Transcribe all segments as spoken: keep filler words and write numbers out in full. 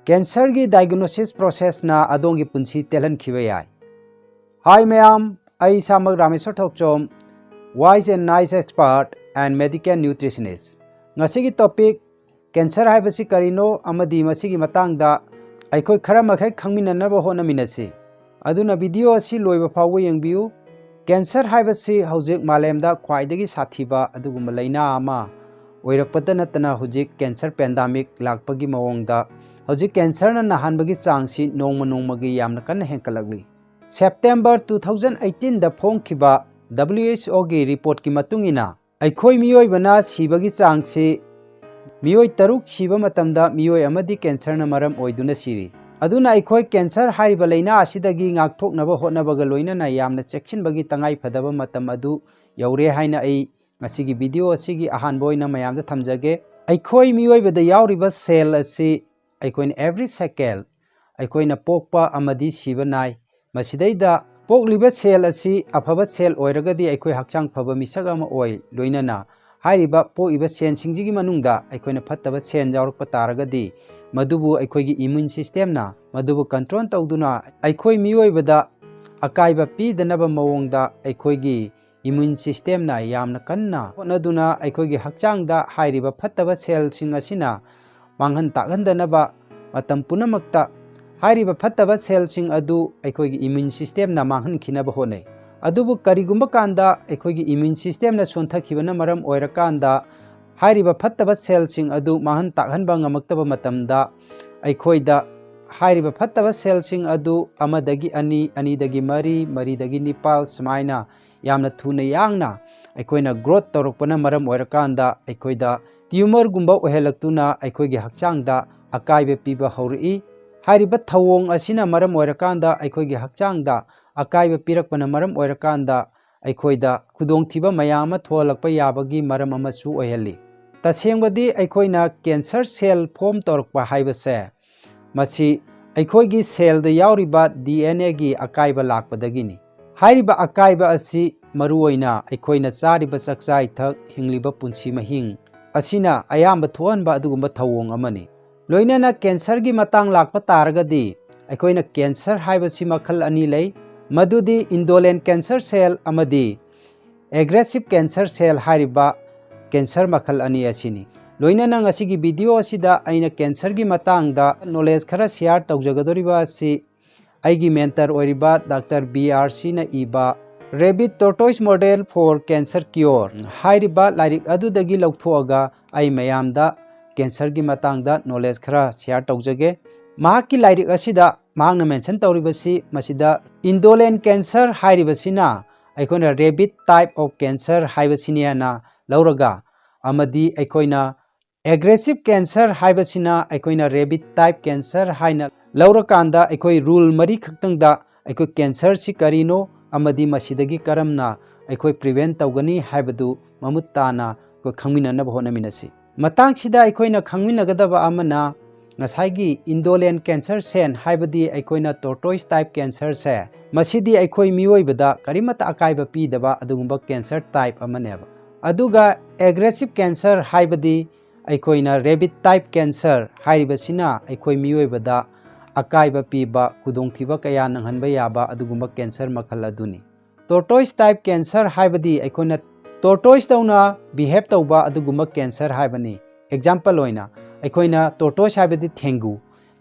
ꯀꯦꯟꯁꯔꯒꯤ diagnosis processꯅ ꯑꯗꯣꯝꯒꯤ ꯄꯨꯟꯁꯤ ꯇꯦꯜꯍꯟꯈꯤꯕ ꯌꯥꯏ꯫ Hi ꯃꯌꯥꯝ, ꯑꯩ ꯏꯁꯥꯃꯛ ꯔꯥꯃꯦꯁꯣꯔ ꯊꯣꯛꯆꯣꯝ, Voice and Noise expert and medical nutritionist꯫ ꯉꯁꯤꯒꯤ topic, ꯀꯦꯟꯁꯔ ꯍꯥꯏꯕꯁꯤ ꯀꯔꯤꯅꯣ ꯑꯃꯗꯤ ꯃꯁꯤꯒꯤ ꯃꯇꯥꯡꯗ ꯑꯩꯈꯣꯏ ꯈꯔ ꯃꯈꯩ ꯈꯪꯃꯤꯟꯅꯅꯕ ꯍꯣꯠꯅꯃꯤꯟꯅꯁꯤ꯫ ꯑꯗꯨꯅ video ꯑꯁꯤ ꯂꯣꯏꯕ ꯐꯥꯎꯕ ꯌꯦꯡꯕꯤꯌꯨ꯫ ꯀꯦꯟꯁꯔ ꯍꯥꯏꯕꯁꯤ ꯍꯧꯖꯤꯛ ꯃꯥꯂꯦꯝꯗ ꯈ꯭ꯋꯥꯏꯗꯒꯤ ꯁꯥꯊꯤꯕ ꯑꯗꯨꯒꯨꯝꯕ ꯂꯩꯅꯥ ꯑꯃ ꯑꯣꯏꯔꯛꯄꯗ ꯅꯠꯇꯅ, ꯍꯧꯖꯤꯛ ꯀꯦꯟꯁꯔ pandemic ꯂꯥꯛꯄꯒꯤ ꯃꯑꯣꯡꯗ ꯍꯧꯖꯤꯛ ꯀꯦꯟꯁꯔꯅ ꯅꯥꯍꯟꯕꯒꯤ ꯆꯥꯡꯁꯤ ꯅꯣꯡꯃ ꯅꯣꯡꯃꯒꯤ ꯌꯥꯝꯅ ꯀꯟꯅ ꯍꯦꯟꯒꯠꯂꯛꯂꯤ꯫ September two thousand eighteenꯗ ꯐꯣꯡꯈꯤꯕ WHOꯒꯤ reportꯀꯤ ꯃꯇꯨꯡ ꯏꯟꯅ, ꯑꯩꯈꯣꯏ ꯃꯤꯑꯣꯏꯕꯅ ꯁꯤꯕꯒꯤ ꯆꯥꯡꯁꯤ, ꯃꯤꯑꯣꯏ ꯇꯔꯨꯛ ꯁꯤꯕ ꯃꯇꯝꯗ ꯃꯤꯑꯣꯏ ꯑꯃꯗꯤ ꯀꯦꯟꯁꯔꯅ ꯃꯔꯝ ꯑꯣꯏꯗꯨꯅ ꯁꯤꯔꯤ꯫ ꯑꯗꯨꯅ ꯑꯩꯈꯣꯏ ꯀꯦꯟꯁꯔ ꯍꯥꯏꯔꯤꯕ ꯂꯩꯅꯥ ꯑꯁꯤꯗꯒꯤ ꯉꯥꯛꯊꯣꯛꯅꯕ ꯍꯣꯠꯅꯕꯒ ꯂꯣꯏꯅꯅ ꯌꯥꯝꯅ ꯆꯦꯛꯁꯤꯟꯕꯒꯤ ꯇꯉꯥꯏ ꯐꯗꯕ ꯃꯇꯝ ꯑꯗꯨ ꯌꯧꯔꯦ ꯍꯥꯏꯅ ꯑꯩ ꯉꯁꯤꯒꯤ video ꯑꯁꯤꯒꯤ ꯑꯍꯥꯟꯕ ꯑꯣꯏꯅ ꯃꯌꯥꯝꯗ ꯊꯝꯖꯒꯦ꯫ ꯑꯩꯈꯣꯏ ꯃꯤꯑꯣꯏꯕꯗ ꯌꯥꯎꯔꯤꯕ cell ꯑꯁꯤ ꯑꯩꯈꯣꯏꯅ every second ꯑꯩꯈꯣꯏꯅ ꯄꯣꯛꯄ ꯑꯃꯗꯤ ꯁꯤꯕ ꯅꯥꯏ꯫ ꯃꯁꯤꯗꯩꯗ ꯄꯣꯛꯂꯤꯕ cell ꯑꯁꯤ ꯑꯐꯕ cell ꯑꯣꯏꯔꯒꯗꯤ ꯑꯩꯈꯣꯏ ꯍꯛꯆꯥꯡ ꯐꯕ ꯃꯤꯁꯛ ꯑꯃ ꯑꯣꯏ, ꯂꯣꯏꯅꯅ ꯍꯥꯏꯔꯤꯕ ꯄꯣꯛꯏꯕ cellꯁꯤꯡꯁꯤꯒꯤ ꯃꯅꯨꯡꯗ ꯑꯩꯈꯣꯏꯅ ꯐꯠꯇꯕ cell ꯌꯥꯎꯔꯛꯄ ꯇꯥꯔꯒꯗꯤ, ꯃꯗꯨꯕꯨ ꯑꯩꯈꯣꯏꯒꯤ immune systemꯅ ꯃꯗꯨꯕꯨ control ꯇꯧꯗꯨꯅ ꯑꯩꯈꯣꯏ ꯃꯤꯑꯣꯏꯕꯗ ꯑꯀꯥꯏꯕ ꯄꯤꯗꯅꯕ ꯃꯑꯣꯡꯗ ꯑꯩꯈꯣꯏꯒꯤ immune systemꯅ ꯌꯥꯝꯅ ꯀꯟꯅ ꯍꯣꯠꯅꯗꯨꯅ ꯑꯩꯈꯣꯏꯒꯤ ꯍꯛꯆꯥꯡꯗ ꯍꯥꯏꯔꯤꯕ ꯐꯠꯇꯕ cellꯁꯤꯡ ꯑꯁꯤꯅ ꯃꯥꯡꯍꯟ ꯇꯥꯛꯍꯟꯗꯅꯕ ꯃꯇꯝ ꯄꯨꯝꯅꯃꯛꯇ ꯍꯥꯏꯔꯤꯕ ꯐꯠꯇꯕ cellꯁꯤꯡ ꯑꯗꯨ ꯑꯩꯈꯣꯏꯒꯤ immune systemꯅ ꯃꯥꯡꯍꯟꯈꯤꯅꯕ ꯍꯣꯠꯅꯩ꯫ ꯑꯗꯨꯕꯨ ꯀꯔꯤꯒꯨꯝꯕ ꯀꯥꯟꯗ ꯑꯩꯈꯣꯏꯒꯤ immune systemꯅ ꯁꯣꯟꯊꯈꯤꯕꯅ ꯃꯔꯝ ꯑꯣꯏꯔꯀꯥꯟꯗ ꯍꯥꯏꯔꯤꯕ ꯐꯠꯇꯕ cellꯁꯤꯡ ꯑꯗꯨ ꯃꯥꯡꯍꯟ ꯇꯥꯛꯍꯟꯕ ꯉꯝꯃꯛꯇꯕ ꯃꯇꯝꯗ, ꯑꯩꯈꯣꯏꯗ ꯍꯥꯏꯔꯤꯕ ꯐꯠꯇꯕ cellꯁꯤꯡ ꯑꯗꯨ ꯑꯃꯗꯒꯤ ꯑꯅꯤ, ꯑꯅꯤꯗꯒꯤ ꯃꯔꯤ, ꯃꯔꯤꯗꯒꯤ ꯅꯤꯄꯥꯜ ꯁꯨꯃꯥꯏꯅ ꯌꯥꯝꯅ ꯊꯨꯅ ꯌꯥꯡꯅ ꯑꯩꯈꯣꯏꯅ growth ꯇꯧꯔꯛꯄꯅ ꯃꯔꯝ ꯑꯣꯏꯔꯀꯥꯟꯗ, ꯑꯩꯈꯣꯏꯗ tumorꯒꯨꯝꯕ ꯑꯣꯏꯍꯜꯂꯛꯇꯨꯅ ꯑꯩꯈꯣꯏꯒꯤ ꯍꯛꯆꯥꯡꯗ ꯑꯀꯥꯏꯕ ꯄꯤꯕ ꯍꯧꯔꯛꯏ꯫ ꯍꯥꯏꯔꯤꯕ ꯊꯧꯑꯣꯡ ꯑꯁꯤꯅ ꯃꯔꯝ ꯑꯣꯏꯔꯀꯥꯟꯗ, ꯑꯩꯈꯣꯏꯒꯤ ꯍꯛꯆꯥꯡꯗ ꯑꯀꯥꯏꯕ ꯄꯤꯔꯛꯄꯅ ꯃꯔꯝ ꯑꯣꯏꯔꯀꯥꯟꯗ, ꯑꯩꯈꯣꯏꯗ ꯈꯨꯗꯣꯡꯊꯤꯕ ꯃꯌꯥꯝ ꯑꯃ ꯊꯣꯛꯍꯜꯂꯛꯄ ꯌꯥꯕꯒꯤ ꯃꯔꯝ ꯑꯃꯁꯨ ꯑꯣꯏꯍꯜꯂꯤ꯫ ꯇꯁꯦꯡꯕꯗꯤ ꯑꯩꯈꯣꯏꯅ cancer cell form ꯇꯧꯔꯛꯄ ꯍꯥꯏꯕꯁꯦ, ꯃꯁꯤ ꯑꯩꯈꯣꯏꯒꯤ cellꯗ ꯌꯥꯎꯔꯤꯕ DNAꯒꯤ ꯑꯀꯥꯏꯕ ꯂꯥꯛꯄꯗꯒꯤꯅꯤ꯫ ꯍꯥꯏꯔꯤꯕ ꯑꯀꯥꯏꯕ ꯑꯁꯤ ꯃꯔꯨꯑꯣꯏꯅ ꯑꯩꯈꯣꯏꯅ ꯆꯥꯔꯤꯕ ꯆꯥꯛꯆꯥ ꯏꯊꯛ, ꯍꯤꯡꯂꯤꯕ ꯄꯨꯟꯁꯤ ꯃꯍꯤꯡ ꯑꯁꯤꯅ ꯑꯌꯥꯝꯕ ꯊꯣꯛꯍꯟꯕ ꯑꯗꯨꯒꯨꯝꯕ ꯊꯧꯑꯣꯡ ꯑꯃꯅꯤ꯫ ꯂꯣꯏꯅꯅ cancerꯒꯤ ꯃꯇꯥꯡ ꯂꯥꯛꯄ ꯇꯥꯔꯒꯗꯤ ꯑꯩꯈꯣꯏꯅ cancer ꯍꯥꯏꯕꯁꯤ ꯃꯈꯜ ꯑꯅꯤ ꯂꯩ, ꯃꯗꯨꯗꯤ indolent cancer cell ꯑꯃꯗꯤ aggressive cancer cell ꯍꯥꯏꯔꯤꯕ cancer ꯃꯈꯜ ꯑꯅꯤ ꯑꯁꯤꯅꯤ꯫ ꯂꯣꯏꯅꯅ ꯉꯁꯤꯒꯤ video ꯑꯁꯤꯗ ꯑꯩꯅ cancerꯒꯤ ꯃꯇꯥꯡꯗ knowledge ꯈꯔ share ꯇꯧꯖꯒꯗꯧꯔꯤꯕ ꯑꯁꯤ ꯑꯩꯒꯤ mentor ꯑꯣꯏꯔꯤꯕ Doctor B R Cꯅ ꯏꯕ Rabbit Tortoise Model for Cancer Cure ꯍꯥꯏꯔꯤꯕ ꯂꯥꯏꯔꯤꯛ ꯑꯗꯨꯗꯒꯤ ꯂꯧꯊꯣꯛꯑꯒ ꯑꯩ ꯃꯌꯥꯝꯗ cancerꯒꯤ ꯃꯇꯥꯡꯗ knowledge ꯈꯔ share ꯇꯧꯖꯒꯦ꯫ ꯃꯍꯥꯛꯀꯤ ꯂꯥꯏꯔꯤꯛ ꯑꯁꯤꯗ ꯃꯍꯥꯛꯅ mention ꯇꯧꯔꯤꯕꯁꯤ ꯃꯁꯤꯗ indolent cancer ꯍꯥꯏꯔꯤꯕꯁꯤꯅ ꯑꯩꯈꯣꯏꯅ rabbit type of cancer ꯍꯥꯏꯕꯁꯤꯅꯦꯅ ꯂꯧꯔꯒ, ꯑꯃꯗꯤ ꯑꯩꯈꯣꯏꯅ aggressive cancer ꯍꯥꯏꯕꯁꯤꯅ ꯑꯩꯈꯣꯏꯅ rabbit type cancer ꯍꯥꯏꯅ ꯂꯧꯔꯀꯥꯟꯗ ꯑꯩꯈꯣꯏ rule ꯃꯔꯤ ꯈꯛꯇꯪꯗ ꯑꯩꯈꯣꯏ cancerꯁꯤ ꯀꯔꯤꯅꯣ ꯑꯃꯗꯤ ꯃꯁꯤꯗꯒꯤ ꯀꯔꯝꯅ ꯑꯩꯈꯣꯏ prevent ꯇꯧꯒꯅꯤ ꯍꯥꯏꯕꯗꯨ ꯃꯃꯨꯠ ꯇꯥꯅ ꯑꯩꯈꯣꯏ ꯈꯪꯃꯤꯟꯅꯅꯕ ꯍꯣꯠꯅꯃꯤꯟꯅꯁꯤ꯫ ꯃꯇꯥꯡꯁꯤꯗ ꯑꯩꯈꯣꯏꯅ ꯈꯪꯃꯤꯟꯅꯒꯗꯕ ꯑꯃꯅ ꯉꯁꯥꯏꯒꯤ indolent cancer cell ꯍꯥꯏꯕꯗꯤ ꯑꯩꯈꯣꯏꯅ tortoise type cancerꯁꯦ, ꯃꯁꯤꯗꯤ ꯑꯩꯈꯣꯏ ꯃꯤꯑꯣꯏꯕꯗ ꯀꯔꯤꯃꯠꯇ ꯑꯀꯥꯏꯕ ꯄꯤꯗꯕ ꯑꯗꯨꯒꯨꯝꯕ cancer type ꯑꯃꯅꯦꯕ꯫ ꯑꯗꯨꯒ aggressive cancer ꯍꯥꯏꯕꯗꯤ ꯑꯩꯈꯣꯏꯅ rabbit type cancer ꯍꯥꯏꯔꯤꯕꯁꯤꯅ ꯑꯩꯈꯣꯏ ꯃꯤꯑꯣꯏꯕꯗ ꯑꯀꯥꯏꯕ ꯄꯤꯕ, ꯈꯨꯗꯣꯡꯊꯤꯕ ꯀꯌꯥ ꯅꯪꯍꯟꯕ ꯌꯥꯕ ꯑꯗꯨꯒꯨꯝꯕ cancer ꯃꯈꯜ ꯑꯗꯨꯅꯤ꯫ Tortoise type cancer ꯍꯥꯏꯕꯗꯤ ꯑꯩꯈꯣꯏꯅ tortoise ꯇꯧꯅ behave ꯇꯧꯕ ꯑꯗꯨꯒꯨꯝꯕ cancer ꯍꯥꯏꯕꯅꯤ꯫ Example ꯑꯣꯏꯅ ꯑꯩꯈꯣꯏꯅ tortoise ꯍꯥꯏꯕꯗꯤ ꯊꯦꯡꯒꯨ,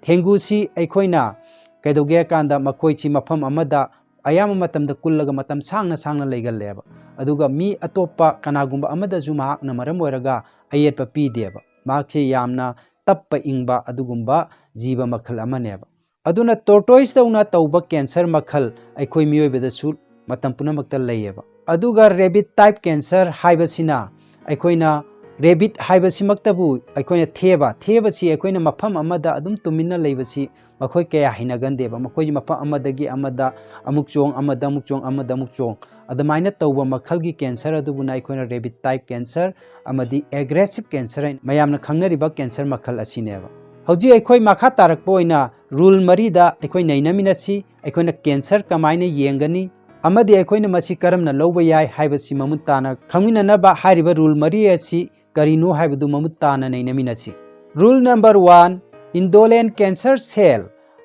ꯊꯦꯡꯒꯨꯁꯤ ꯑꯩꯈꯣꯏꯅ ꯀꯩꯗꯧꯒꯦ ꯍꯥꯏ ꯀꯥꯟꯗ ꯃꯈꯣꯏꯁꯤ ꯃꯐꯝ ꯑꯃꯗ ꯑꯌꯥꯝꯕ ꯃꯇꯝꯗ ꯀꯨꯜꯂꯒ ꯃꯇꯝ ꯁꯥꯡꯅ ꯁꯥꯡꯅ ꯂꯩꯒꯜꯂꯦꯕ꯫ ꯑꯗꯨꯒ ꯃꯤ ꯑꯇꯣꯞꯄ ꯀꯅꯥꯒꯨꯝꯕ ꯑꯃꯗꯁꯨ ꯃꯍꯥꯛꯅ ꯃꯔꯝ ꯑꯣꯏꯔꯒ ꯑꯌꯦꯠꯄ ꯄꯤꯗꯦꯕ꯫ ꯃꯍꯥꯛꯁꯤ ꯌꯥꯝꯅ ꯇꯞꯄ ꯏꯪꯕ ꯑꯗꯨꯒꯨꯝꯕ ꯖꯤꯕ ꯃꯈꯜ ꯑꯃꯅꯦꯕ꯫ ꯑꯗꯨꯅ tortoise ꯇꯧꯅ ꯇꯧꯕ cancer ꯃꯈꯜ ꯑꯩꯈꯣꯏ ꯃꯤꯑꯣꯏꯕꯗꯁꯨ ꯃꯇꯝ ꯄꯨꯝꯅꯃꯛꯇ ꯂꯩꯌꯦꯕ꯫ ꯑꯗꯨꯒ rabbit type cancer ꯍꯥꯏꯕꯁꯤꯅ ꯑꯩꯈꯣꯏꯅ rabbit ꯍꯥꯏꯕꯁꯤꯃꯛꯇꯕꯨ ꯑꯩꯈꯣꯏꯅ ꯊꯦꯕ, ꯊꯦꯕꯁꯤ ꯑꯩꯈꯣꯏꯅ ꯃꯐꯝ ꯑꯃꯗ ꯑꯗꯨꯝ ꯇꯨꯃꯤꯟꯅ ꯂꯩꯕꯁꯤ ꯃꯈꯣꯏ ꯀꯌꯥ ꯍꯩꯅꯒꯟꯗꯦꯕ꯫ ꯃꯈꯣꯏꯁꯤ ꯃꯐꯝ ꯑꯃꯗꯒꯤ ꯑꯃꯗ ꯑꯃꯨꯛ ꯆꯣꯡ, ꯑꯃꯗ ꯑꯃꯨꯛ ꯆꯣꯡ, ꯑꯃꯗ ꯑꯃꯨꯛ ꯆꯣꯡ, ꯑꯗꯨꯃꯥꯏꯅ ꯇꯧꯕ ꯃꯈꯜꯒꯤ cancer ꯑꯗꯨꯕꯨꯅ ꯑꯩꯈꯣꯏꯅ rabbit type cancer ꯑꯃꯗꯤ aggressive cancer ꯍꯥꯏꯅ ꯃꯌꯥꯝꯅ ꯈꯪꯅꯔꯤꯕ cancer ꯃꯈꯜ ꯑꯁꯤꯅꯦꯕ꯫ ꯍꯧꯖꯤꯛ ꯑꯩꯈꯣꯏ ꯃꯈꯥ ꯇꯥꯔꯛꯄ ꯑꯣꯏꯅ rule ꯃꯔꯤꯗ ꯑꯩꯈꯣꯏ ꯅꯩꯅꯃꯤꯟꯅꯁꯤ꯫ ꯑꯩꯈꯣꯏꯅ cancer ꯀꯃꯥꯏꯅ ꯌꯦꯡꯒꯅꯤ ꯑꯃꯗꯤ ꯑꯩꯈꯣꯏꯅ ꯃꯁꯤ ꯀꯔꯝꯅ ꯂꯧꯕ ꯌꯥꯏ ꯍꯥꯏꯕꯁꯤ ꯃꯃꯨꯠ ꯇꯥꯅ ꯈꯪꯃꯤꯟꯅꯅꯕ ꯍꯥꯏꯔꯤꯕ rule ꯃꯔꯤ ꯑꯁꯤ ꯀꯔꯤꯅꯣ ꯍꯥꯏꯕꯗꯨ ꯃꯃꯨꯠ ꯇꯥꯅ ꯅꯩꯅꯃꯤꯟꯅꯁꯤ꯫ Rule number one, indolent cancer cell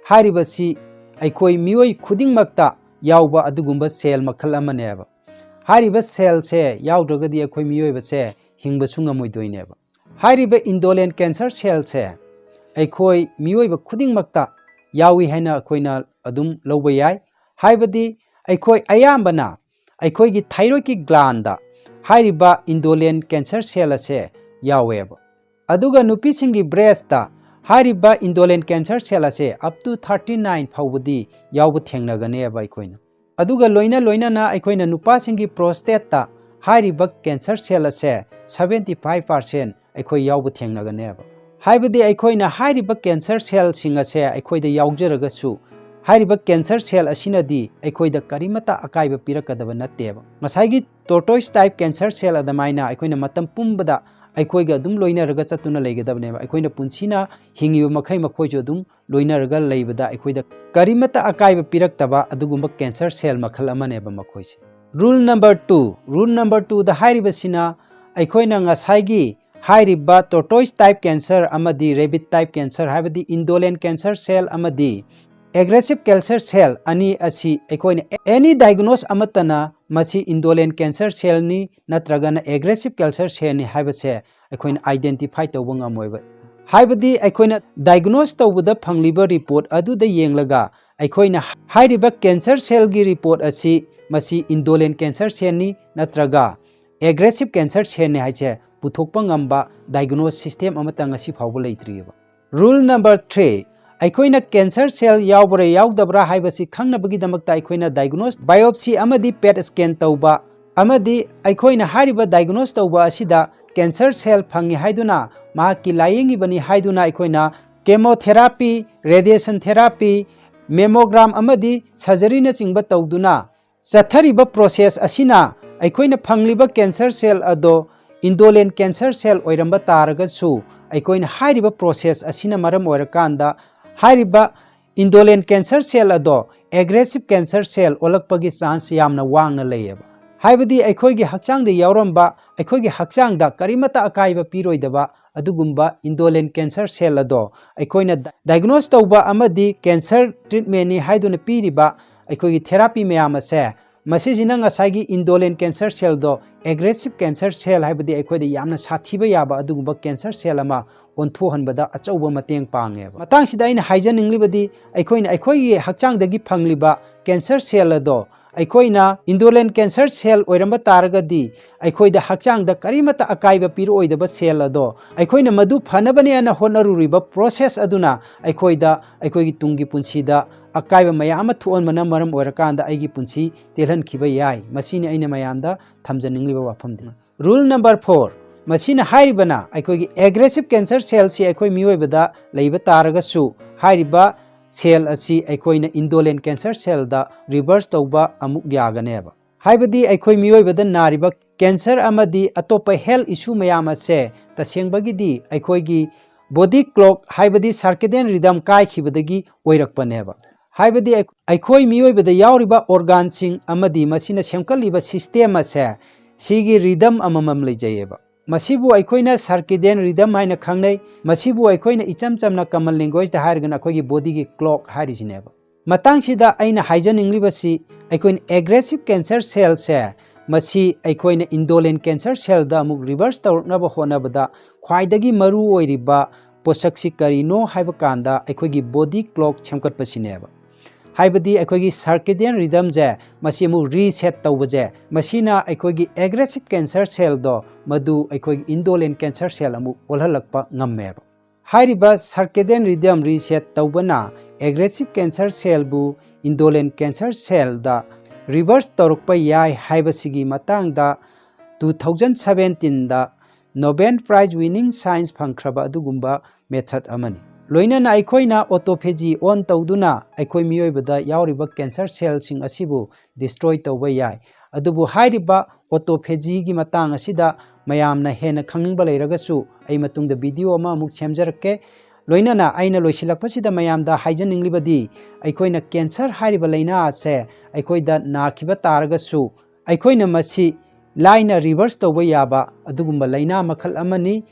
ꯍꯥꯏꯔꯤꯕꯁꯤ ꯑꯩꯈꯣꯏ ꯃꯤꯑꯣꯏ ꯈꯨꯗꯤꯡꯃꯛꯇ ꯌꯥꯎꯕ ꯑꯗꯨꯒꯨꯝꯕ cell ꯃꯈꯜ ꯑꯃꯅꯦꯕ꯫ ꯍꯥꯏꯔꯤꯕ cellꯁꯦ ꯌꯥꯎꯗ꯭ꯔꯒꯗꯤ ꯑꯩꯈꯣꯏ ꯃꯤꯑꯣꯏꯕꯁꯦ ꯍꯤꯡꯕꯁꯨ ꯉꯝꯃꯣꯏꯗꯣꯏꯅꯦꯕ꯫ ꯍꯥꯏꯔꯤꯕ indolent cancer cellꯁꯦ ꯑꯩꯈꯣꯏ ꯃꯤꯑꯣꯏꯕ ꯈꯨꯗꯤꯡꯃꯛꯇ ꯌꯥꯎꯏ ꯍꯥꯏꯅ ꯑꯩꯈꯣꯏꯅ ꯑꯗꯨꯝ ꯂꯧꯕ ꯌꯥꯏ꯫ ꯍꯥꯏꯕꯗꯤ ꯑꯩꯈꯣꯏ ꯑꯌꯥꯝꯕꯅ ꯑꯩꯈꯣꯏꯒꯤ thyroidꯀꯤ glandꯗ ꯍꯥꯏꯔꯤꯕ indolent cancer cell ꯑꯁꯦ ꯌꯥꯎꯋꯦꯕ꯫ ꯑꯗꯨꯒ ꯅꯨꯄꯤꯁꯤꯡꯒꯤ breastꯇ ꯍꯥꯏꯔꯤꯕ indolent cancer cell ꯑꯁꯦ up to thirty nine ꯐꯥꯎꯕꯗꯤ ꯌꯥꯎꯕ ꯊꯦꯡꯅꯒꯅꯦꯕ ꯑꯩꯈꯣꯏꯅ꯫ ꯑꯗꯨꯒ ꯂꯣꯏꯅ ꯂꯣꯏꯅꯅ ꯑꯩꯈꯣꯏꯅ ꯅꯨꯄꯥꯁꯤꯡꯒꯤ prostateꯇ ꯍꯥꯏꯔꯤꯕ cancer cell ꯑꯁꯦ seventy five percent ꯑꯩꯈꯣꯏ ꯌꯥꯎꯕ ꯊꯦꯡꯅꯒꯅꯦꯕ꯫ ꯍꯥꯏꯕꯗꯤ ꯑꯩꯈꯣꯏꯅ ꯍꯥꯏꯔꯤꯕ cancer cellꯁꯤꯡ ꯑꯁꯦ ꯑꯩꯈꯣꯏꯗ ꯌꯥꯎꯖꯔꯒꯁꯨ ꯍꯥꯏꯔꯤꯕ cancer cell ꯑꯁꯤꯅꯗꯤ ꯑꯩꯈꯣꯏꯗ ꯀꯔꯤꯃꯠꯇ ꯑꯀꯥꯏꯕ ꯄꯤꯔꯛꯀꯗꯕ ꯅꯠꯇꯦꯕ꯫ ꯉꯁꯥꯏꯒꯤ tortoise type cancer cell ꯑꯗꯨꯃꯥꯏꯅ ꯑꯩꯈꯣꯏꯅ ꯃꯇꯝ ꯄꯨꯝꯕꯗ ꯑꯩꯈꯣꯏꯒ ꯑꯗꯨꯝ ꯂꯣꯏꯅꯔꯒ ꯆꯠꯇꯨꯅ ꯂꯩꯒꯗꯕꯅꯦꯕ꯫ ꯑꯩꯈꯣꯏꯅ ꯄꯨꯟꯁꯤꯅ ꯍꯤꯡꯉꯤꯕ ꯃꯈꯩ ꯃꯈꯣꯏꯁꯨ ꯑꯗꯨꯝ ꯂꯣꯏꯅꯔꯒ ꯂꯩꯕꯗ ꯑꯩꯈꯣꯏꯗ ꯀꯔꯤꯃꯠꯇ ꯑꯀꯥꯏꯕ ꯄꯤꯔꯛꯇꯕ ꯑꯗꯨꯒꯨꯝꯕ cancer cell ꯃꯈꯜ ꯑꯃꯅꯦꯕ ꯃꯈꯣꯏꯁꯦ꯫ Rule number two, rule number twoꯗ ꯍꯥꯏꯔꯤꯕꯁꯤꯅ ꯑꯩꯈꯣꯏꯅ ꯉꯁꯥꯏꯒꯤ ꯍꯥꯏꯔꯤꯕ tortoise type cancer ꯑꯃꯗꯤ rabbit type cancer ꯍꯥꯏꯕꯗꯤ indolent cancer cell ꯑꯃꯗꯤ aggressive cancer cell ꯑꯅꯤ ꯑꯁꯤ ꯑꯩꯈꯣꯏꯅ any diagnose ꯑꯃꯠꯇꯅ ꯃꯁꯤ indolent cancer cellꯅꯤ ꯅꯠꯇ꯭ꯔꯒꯅ aggressive cancer cellꯅꯤ ꯍꯥꯏꯕꯁꯦ ꯑꯩꯈꯣꯏꯅ identify ꯇꯧꯕ ꯉꯝꯃꯣꯏꯕ꯫ ꯍꯥꯏꯕꯗꯤ ꯑꯩꯈꯣꯏꯅ diagnose ꯇꯧꯕꯗ ꯐꯪꯂꯤꯕ report ꯑꯗꯨꯗ ꯌꯦꯡꯂꯒ ꯑꯩꯈꯣꯏꯅ ꯍꯥꯏꯔꯤꯕ cancer cellꯒꯤ report ꯑꯁꯤ ꯃꯁꯤ indolent cancer cellꯅꯤ ꯅꯠꯇ꯭ꯔꯒ aggressive cancer cellꯅꯤ ꯍꯥꯏꯁꯦ ꯄꯨꯊꯣꯛꯄ ꯉꯝꯕ diagnose system ꯑꯃꯠꯇ ꯉꯁꯤ ꯐꯥꯎꯕ ꯂꯩꯇ꯭ꯔꯤꯑꯕ꯫ Rule number three, ꯑꯩꯈꯣꯏꯅ cancer cell ꯌꯥꯎꯕ꯭ꯔꯥ ꯌꯥꯎꯗꯕ꯭ꯔꯥ ꯍꯥꯏꯕꯁꯤ ꯈꯪꯅꯕꯒꯤꯗꯃꯛꯇ ꯑꯩꯈꯣꯏꯅ diagnose biopsy ꯑꯃꯗꯤ PET scan ꯇꯧꯕ ꯑꯃꯗꯤ ꯑꯩꯈꯣꯏꯅ ꯍꯥꯏꯔꯤꯕ diagnose ꯇꯧꯕ ꯑꯁꯤꯗ cancer cell ꯐꯪꯉꯤ ꯍꯥꯏꯗꯨꯅ ꯃꯍꯥꯛꯀꯤ ꯂꯥꯏꯌꯦꯡꯉꯤꯕꯅꯤ ꯍꯥꯏꯗꯨꯅ ꯑꯩꯈꯣꯏꯅ chemotherapy, radiation therapy, mammogram ꯑꯃꯗꯤ surgeryꯅꯆꯤꯡꯕ ꯇꯧꯗꯨꯅ ꯆꯠꯊꯔꯤꯕ process ꯑꯁꯤꯅ ꯑꯩꯈꯣꯏꯅ ꯐꯪꯂꯤꯕ cancer cell ꯑꯗꯣ indolent cancer cell ꯑꯣꯏꯔꯝꯕ ꯇꯥꯔꯒꯁꯨ ꯑꯩꯈꯣꯏꯅ ꯍꯥꯏꯔꯤꯕ process ꯑꯁꯤꯅ ꯃꯔꯝ ꯑꯣꯏꯔꯀꯥꯟꯗ ꯍꯥꯏꯔꯤꯕ indolent cancer cell ꯑꯗꯣ aggressive cancer cell ꯑꯣꯜꯂꯛꯄꯒꯤ chance ꯌꯥꯝꯅ ꯋꯥꯡꯅ ꯂꯩꯌꯦꯕ꯫ ꯍꯥꯏꯕꯗꯤ ꯑꯩꯈꯣꯏꯒꯤ ꯍꯛꯆꯥꯡꯗ ꯌꯥꯎꯔꯝꯕ, ꯑꯩꯈꯣꯏꯒꯤ ꯍꯛꯆꯥꯡꯗ ꯀꯔꯤꯃꯠꯇ ꯑꯀꯥꯏꯕ ꯄꯤꯔꯣꯏꯗꯕ ꯑꯗꯨꯒꯨꯝꯕ indolent cancer cell ꯑꯗꯣ ꯑꯩꯈꯣꯏꯅ diagnose ꯇꯧꯕ ꯑꯃꯗꯤ cancer treatmentꯅꯤ ꯍꯥꯏꯗꯨꯅ ꯄꯤꯔꯤꯕ ꯑꯩꯈꯣꯏꯒꯤ therapy ꯃꯌꯥꯝ ꯑꯁꯦ, ꯃꯁꯤꯁꯤꯅ ꯉꯁꯥꯏꯒꯤ indolent cancer cellꯗꯣ aggressive cancer cell, ꯍꯥꯏꯕꯗꯤ ꯑꯩꯈꯣꯏꯗ ꯌꯥꯝꯅ ꯁꯥꯊꯤꯕ ꯌꯥꯕ ꯑꯗꯨꯒꯨꯝꯕ cancer cell ꯑꯃ ꯑꯣꯟꯊꯣꯛꯍꯟꯕꯗ ꯑꯆꯧꯕ ꯃꯇꯦꯡ ꯄꯥꯡꯉꯦꯕ꯫ ꯃꯇꯥꯡꯁꯤꯗ ꯑꯩꯅ ꯍꯥꯏꯖꯅꯤꯡꯂꯤꯕꯗꯤ, ꯑꯩꯈꯣꯏꯅ ꯑꯩꯈꯣꯏꯒꯤ ꯍꯛꯆꯥꯡꯗꯒꯤ ꯐꯪꯂꯤꯕ cancer cell ꯑꯗꯣ ꯑꯩꯈꯣꯏꯅ indolent cancer cell ꯑꯣꯏꯔꯝꯕ ꯇꯥꯔꯒꯗꯤ, ꯑꯩꯈꯣꯏꯗ ꯍꯛꯆꯥꯡꯗ ꯀꯔꯤꯃꯠꯇ ꯑꯀꯥꯏꯕ ꯄꯤꯔꯛꯑꯣꯏꯗꯕ cell ꯑꯗꯣ, ꯑꯩꯈꯣꯏꯅ ꯃꯗꯨ ꯐꯅꯕꯅꯦꯅ ꯍꯣꯠꯅꯔꯨꯔꯤꯕ process ꯑꯗꯨꯅ ꯑꯩꯈꯣꯏꯗ, ꯑꯩꯈꯣꯏꯒꯤ ꯇꯨꯡꯒꯤ ꯄꯨꯟꯁꯤꯗ ꯑꯀꯥꯏꯕ ꯃꯌꯥꯝ ꯑꯃ ꯊꯣꯛꯍꯟꯕꯅ ꯃꯔꯝ ꯑꯣꯏꯔꯀꯥꯟꯗ ꯑꯩꯒꯤ ꯄꯨꯟꯁꯤ ꯇꯦꯜꯍꯟꯈꯤꯕ ꯌꯥꯏ꯫ ꯃꯁꯤꯅꯤ ꯑꯩꯅ ꯃꯌꯥꯝꯗ ꯊꯝꯖꯅꯤꯡꯂꯤꯕ ꯋꯥꯐꯝꯗꯤ꯫ Rule number four, ꯃꯁꯤꯅ ꯍꯥꯏꯔꯤꯕꯅ ꯑꯩꯈꯣꯏꯒꯤ aggressive cancer cellꯁꯤ ꯑꯩꯈꯣꯏ ꯃꯤꯑꯣꯏꯕꯗ ꯂꯩꯕ ꯇꯥꯔꯒꯁꯨ, ꯍꯥꯏꯔꯤꯕ cell ꯑꯁꯤ ꯑꯩꯈꯣꯏꯅ indolent cancer cellꯗ reverse ꯇꯧꯕ ꯑꯃꯨꯛ ꯌꯥꯒꯅꯦꯕ꯫ ꯍꯥꯏꯕꯗꯤ ꯑꯩꯈꯣꯏ ꯃꯤꯑꯣꯏꯕꯗ ꯅꯥꯔꯤꯕ cancer ꯑꯃꯗꯤ ꯑꯇꯣꯞꯄ health issue ꯃꯌꯥꯝ ꯑꯁꯦ ꯇꯁꯦꯡꯕꯒꯤꯗꯤ ꯑꯩꯈꯣꯏꯒꯤ body clock, ꯍꯥꯏꯕꯗꯤ circadian rhythm ꯀꯥꯏꯈꯤꯕꯗꯒꯤ ꯑꯣꯏꯔꯛꯄꯅꯦꯕ꯫ ꯍꯥꯏꯕꯗꯤ ꯑꯩ-, ꯑꯩꯈꯣꯏ ꯃꯤꯑꯣꯏꯕꯗ ꯌꯥꯎꯔꯤꯕ organꯁꯤꯡ ꯑꯃꯗꯤ ꯃꯁꯤꯅ ꯁꯦꯝꯒꯠꯂꯤꯕ system ꯑꯁꯦ, ꯁꯤꯒꯤ rhythm ꯑꯃꯃꯝ ꯂꯩꯖꯩꯌꯦꯕ꯫ ꯃꯁꯤꯕꯨ ꯑꯩꯈꯣꯏꯅ circadian rhythm ꯍꯥꯏꯅ ꯈꯪꯅꯩ꯫ ꯃꯁꯤꯕꯨ ꯑꯩꯈꯣꯏꯅ ꯏꯆꯝ ꯆꯝꯅ common languageꯗ ꯍꯥꯏꯔꯒꯅ ꯑꯩꯈꯣꯏꯒꯤ bodyꯒꯤ clock ꯍꯥꯏꯔꯤꯁꯤꯅꯦꯕ꯫ ꯃꯇꯥꯡꯁꯤꯗ ꯑꯩꯅ ꯍꯥꯏꯖꯅꯤꯡꯂꯤꯕꯁꯤ, ꯑꯩꯈꯣꯏꯅ aggressive cancer cellꯁꯦ, ꯃꯁꯤ ꯑꯩꯈꯣꯏꯅ indolent cancer cellꯗ ꯑꯃꯨꯛ reverse ꯇꯧꯔꯛꯅꯕ ꯍꯣꯠꯅꯕꯗ ꯈ꯭ꯋꯥꯏꯗꯒꯤ ꯃꯔꯨ ꯑꯣꯏꯔꯤꯕ ꯄꯣꯠꯁꯛꯁꯤ ꯀꯔꯤꯅꯣ ꯍꯥꯏꯕ ꯀꯥꯟꯗ, ꯑꯩꯈꯣꯏꯒꯤ body clock ꯁꯦꯝꯒꯠꯄꯁꯤꯅꯦꯕ꯫ ꯍꯥꯏꯕꯗꯤ ꯑꯩꯈꯣꯏꯒꯤ circadian rhythmꯁꯦ, ꯃꯁꯤ ꯑꯃꯨꯛ reset ꯇꯧꯕꯁꯦ, ꯃꯁꯤꯅ ꯑꯩꯈꯣꯏꯒꯤ aggressive cancer cellꯗꯣ ꯃꯗꯨ ꯑꯩꯈꯣꯏꯒꯤ indolent cancer cell ꯑꯃꯨꯛ ꯑꯣꯜꯍꯜꯂꯛꯄ ꯉꯝꯃꯦꯕ꯫ ꯍꯥꯏꯔꯤꯕ circadian rhythm reset ꯇꯧꯕꯅ aggressive cancer cellꯕꯨ indolent cancer cellꯗ reverse ꯇꯧꯔꯛꯄ ꯌꯥꯏ ꯍꯥꯏꯕꯁꯤꯒꯤ ꯃꯇꯥꯡꯗ two thousand seventeenꯗ Nobel Prize winning science ꯐꯪꯈ꯭ꯔꯕ ꯑꯗꯨꯒꯨꯝꯕ method ꯑꯃꯅꯤ꯫ ꯂꯣꯏꯅꯅ ꯑꯩꯈꯣꯏꯅ autophagy on ꯇꯧꯗꯨꯅ ꯑꯩꯈꯣꯏ ꯃꯤꯑꯣꯏꯕꯗ ꯌꯥꯎꯔꯤꯕ cancer cellꯁꯤꯡ ꯑꯁꯤꯕꯨ destroy ꯇꯧꯕ ꯌꯥꯏ꯫ ꯑꯗꯨꯕꯨ ꯍꯥꯏꯔꯤꯕ autophagyꯒꯤ ꯃꯇꯥꯡ ꯑꯁꯤꯗ ꯃꯌꯥꯝꯅ ꯍꯦꯟꯅ ꯈꯪꯅꯤꯡꯕ ꯂꯩꯔꯒꯁꯨ, ꯑꯩ ꯃꯇꯨꯡꯗ video ꯑꯃ ꯑꯃꯨꯛ ꯁꯦꯝꯖꯔꯛꯀꯦ꯫ ꯂꯣꯏꯅꯅ ꯑꯩꯅ ꯂꯣꯏꯁꯤꯜꯂꯛꯄꯁꯤꯗ ꯃꯌꯥꯝꯗ ꯍꯥꯏꯖꯅꯤꯡꯂꯤꯕꯗꯤ, ꯑꯩꯈꯣꯏꯅ cancer ꯍꯥꯏꯔꯤꯕ ꯂꯥꯏꯅꯥ ꯑꯁꯦ ꯑꯩꯈꯣꯏꯗ ꯅꯥꯈꯤꯕ ꯇꯥꯔꯒꯁꯨ, ꯑꯩꯈꯣꯏꯅ ꯃꯁꯤ ꯂꯥꯏꯅ reverse ꯇꯧꯕ ꯌꯥꯕ ꯑꯗꯨꯒꯨꯝꯕ ꯂꯥꯏꯅꯥ ꯃꯈꯜ ꯑꯃꯅꯤ꯫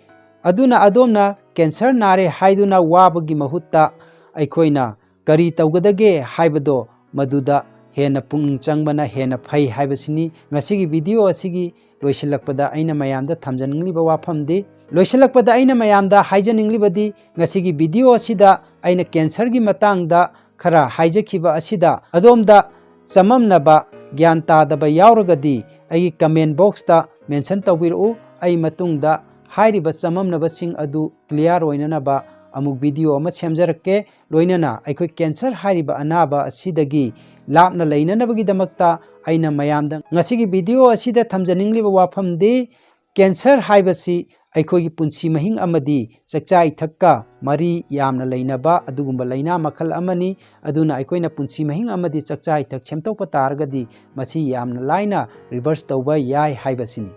ꯑꯗꯨꯅ ꯑꯗꯣꯝꯅ cancer ꯅꯥꯔꯦ ꯍꯥꯏꯗꯨꯅ ꯋꯥꯕꯒꯤ ꯃꯍꯨꯠꯇ ꯑꯩꯈꯣꯏꯅ ꯀꯔꯤ ꯇꯧꯒꯗꯒꯦ ꯍꯥꯏꯕꯗꯣ ꯃꯗꯨꯗ ꯍꯦꯟꯅ ꯄꯨꯛꯅꯤꯡ ꯆꯪꯕꯅ ꯍꯦꯟꯅ ꯐꯩ ꯍꯥꯏꯕꯁꯤꯅꯤ ꯉꯁꯤꯒꯤ video ꯑꯁꯤꯒꯤ ꯂꯣꯏꯁꯤꯜꯂꯛꯄꯗ ꯑꯩꯅ ꯃꯌꯥꯝꯗ ꯊꯝꯖꯅꯤꯡꯂꯤꯕ ꯋꯥꯐꯝꯗꯤ꯫ ꯂꯣꯏꯁꯤꯜꯂꯛꯄꯗ ꯑꯩꯅ ꯃꯌꯥꯝꯗ ꯍꯥꯏꯖꯅꯤꯡꯂꯤꯕꯗꯤ ꯉꯁꯤꯒꯤ video ꯑꯁꯤꯗ ꯑꯩꯅ cancerꯒꯤ ꯃꯇꯥꯡꯗ ꯈꯔ ꯍꯥꯏꯖꯈꯤꯕ ꯑꯁꯤꯗ ꯑꯗꯣꯝꯗ ꯆꯃꯝꯅꯕ, ꯒ꯭ꯌꯥꯟ ꯇꯥꯗꯕ ꯌꯥꯎꯔꯒꯗꯤ ꯑꯩꯒꯤ comment boxꯇ mention ꯇꯧꯕꯤꯔꯛꯎ꯫ ꯑꯩ ꯃꯇꯨꯡꯗ ꯍꯥꯏꯔꯤꯕ ꯆꯃꯝꯅꯕꯁꯤꯡ ꯑꯗꯨ clear ꯑꯣꯏꯅꯅꯕ ꯑꯃꯨꯛ video ꯑꯃ ꯁꯦꯝꯖꯔꯛꯀꯦ꯫ ꯂꯣꯏꯅꯅ ꯑꯩꯈꯣꯏ cancer ꯍꯥꯏꯔꯤꯕ ꯑꯅꯥꯕ ꯑꯁꯤꯗꯒꯤ ꯂꯥꯞꯅ ꯂꯩꯅꯅꯕꯒꯤꯗꯃꯛꯇ ꯑꯩꯅ ꯃꯌꯥꯝꯗ ꯉꯁꯤꯒꯤ video ꯑꯁꯤꯗ ꯊꯝꯖꯅꯤꯡꯂꯤꯕ ꯋꯥꯐꯝꯗꯤ cancer ꯍꯥꯏꯕꯁꯤ ꯑꯩꯈꯣꯏꯒꯤ ꯄꯨꯟꯁꯤ ꯃꯍꯤꯡ ꯑꯃꯗꯤ ꯆꯥꯛꯆꯥ ꯏꯊꯛꯀ ꯃꯔꯤ ꯌꯥꯝꯅ ꯂꯩꯅꯕ ꯑꯗꯨꯒꯨꯝꯕ ꯂꯥꯏꯅꯥ ꯃꯈꯜ ꯑꯃꯅꯤ꯫ ꯑꯗꯨꯅ ꯑꯩꯈꯣꯏꯅ ꯄꯨꯟꯁꯤ ꯃꯍꯤꯡ ꯑꯃꯗꯤ ꯆꯥꯛꯆꯥ ꯏꯊꯛ ꯁꯦꯝꯗꯣꯛꯄ ꯇꯥꯔꯒꯗꯤ ꯃꯁꯤ ꯌꯥꯝꯅ ꯂꯥꯏꯅ reverse ꯇꯧꯕ ꯌꯥꯏ ꯍꯥꯏꯕꯁꯤꯅꯤ꯫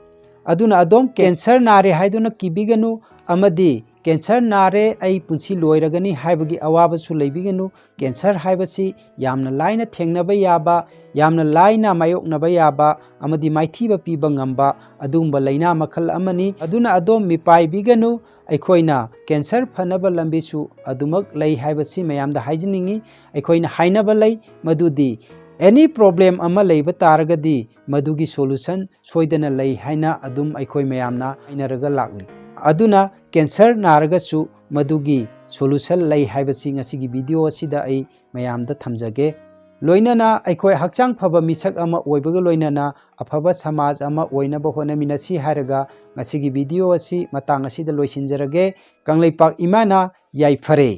ꯑꯗꯨꯅ ꯑꯗꯣꯝ cancer ꯅꯥꯔꯦ ꯍꯥꯏꯗꯨꯅ ꯀꯤꯕꯤꯒꯅꯨ ꯑꯃꯗꯤ cancer ꯅꯥꯔꯦ, ꯑꯩ ꯄꯨꯟꯁꯤ ꯂꯣꯏꯔꯒꯅꯤ ꯍꯥꯏꯕꯒꯤ ꯑꯋꯥꯕꯁꯨ ꯂꯩꯕꯤꯒꯅꯨ꯫ Cancer ꯍꯥꯏꯕꯁꯤ ꯌꯥꯝꯅ ꯂꯥꯏꯅ ꯊꯦꯡꯅꯕ ꯌꯥꯕ, ꯌꯥꯝꯅ ꯂꯥꯏꯅ ꯃꯥꯌꯣꯛꯅꯕ ꯌꯥꯕ ꯑꯃꯗꯤ ꯃꯥꯏꯊꯤꯕ ꯄꯤꯕ ꯉꯝꯕ ꯑꯗꯨꯒꯨꯝꯕ ꯂꯥꯏꯅꯥ ꯃꯈꯜ ꯑꯃꯅꯤ꯫ ꯑꯗꯨꯅ ꯑꯗꯣꯝ ꯃꯤꯄꯥꯏꯕꯤꯒꯅꯨ꯫ ꯑꯩꯈꯣꯏꯅ cancer ꯐꯅꯕ ꯂꯝꯕꯤꯁꯨ ꯑꯗꯨꯃꯛ ꯂꯩ ꯍꯥꯏꯕꯁꯤ ꯃꯌꯥꯝꯗ ꯍꯥꯏꯖꯅꯤꯡꯏ꯫ ꯑꯩꯈꯣꯏꯅ ꯍꯥꯏꯅꯕ ꯂꯩ, ꯃꯗꯨꯗꯤ any problem ꯑꯃ ꯂꯩꯕ ꯇꯥꯔꯒꯗꯤ ꯃꯗꯨꯒꯤ solution ꯁꯣꯏꯗꯅ ꯂꯩ ꯍꯥꯏꯅ ꯑꯗꯨꯝ ꯑꯩꯈꯣꯏ ꯃꯌꯥꯝꯅ ꯍꯥꯏꯅꯔꯒ ꯂꯥꯛꯂꯤ꯫ ꯑꯗꯨꯅ cancer ꯅꯥꯔꯒꯁꯨ ꯃꯗꯨꯒꯤ solution ꯂꯩ ꯍꯥꯏꯕꯁꯤ ꯉꯁꯤꯒꯤ video ꯑꯁꯤꯗ ꯑꯩ ꯃꯌꯥꯝꯗ ꯊꯝꯖꯒꯦ꯫ ꯂꯣꯏꯅꯅ ꯑꯩꯈꯣꯏ ꯍꯛꯆꯥꯡ ꯐꯕ ꯃꯤꯁꯛ ꯑꯃ ꯑꯣꯏꯕꯒ ꯂꯣꯏꯅꯅ ꯑꯐꯕ ꯁꯃꯥꯖ ꯑꯃ ꯑꯣꯏꯅꯕ ꯍꯣꯠꯅꯃꯤꯟꯅꯁꯤ ꯍꯥꯏꯔꯒ ꯉꯁꯤꯒꯤ video ꯑꯁꯤ ꯃꯇꯥꯡ ꯑꯁꯤꯗ ꯂꯣꯏꯁꯤꯟꯖꯔꯒꯦ꯫ ꯀꯪꯂꯩꯄꯥꯛ ꯏꯃꯥꯅ ꯌꯥꯏꯐꯔꯦ꯫